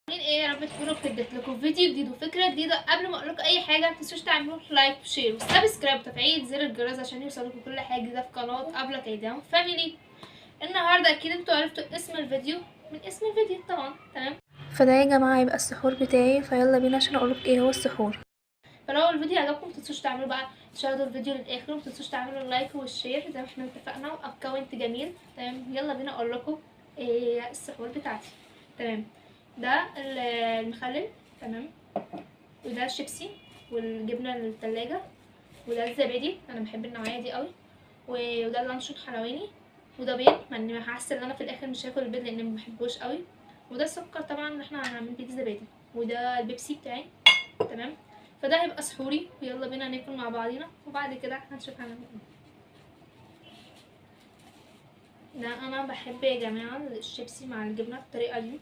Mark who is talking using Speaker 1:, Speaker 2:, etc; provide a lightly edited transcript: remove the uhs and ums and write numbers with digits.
Speaker 1: عاملين ايه؟ يا رب تكونوا بخير. لكم فيديو جديد وفكره جديدة. قبل ما اقول لكم اي حاجة متنسوش تعملوا like و share و subscribe وتفعيل زر الجرس عشان يوصلكم كل حاجة جديدة في قناة ابله كيدان family. النهارده اكيد انتوا عرفتوا اسم الفيديو من اسم الفيديو طبعا، تمام؟
Speaker 2: فده يا جماعة هيبقى السحور بتاعي، فيلا بينا عشان اقولك ايه هو السحور.
Speaker 1: فلو الفيديو عجبكم متنسوش تعملوا بقى تشاهدوا الفيديو للاخر، ومتنسوش تعملوا ال like وال share زي ما احنا اتفقنا، و account جميل، تمام؟ يلا بينا اقول لكم ايه السحور بتاعتي. تمام، ده المخلل، تمام، وده الشيبسي والجبنه التلاجة، وده الزبادي، انا بحب النوعية دي قوي، وده اللانشون حلواني، وده بيض، مع اني حاسه ان انا في الاخر مش هاكل البيض لان ما بحبوش قوي، وده السكر طبعا اللي احنا هنعمل بيه الزبادي، وده البيبسي بتاعي، تمام؟ فده هيبقى سحوري، ويلا بينا ناكل مع بعضينا وبعد كده هنشوف هنعمل ايه. ده انا بحب يا جماعة الشيبسي مع الجبنة بالطريقة دي.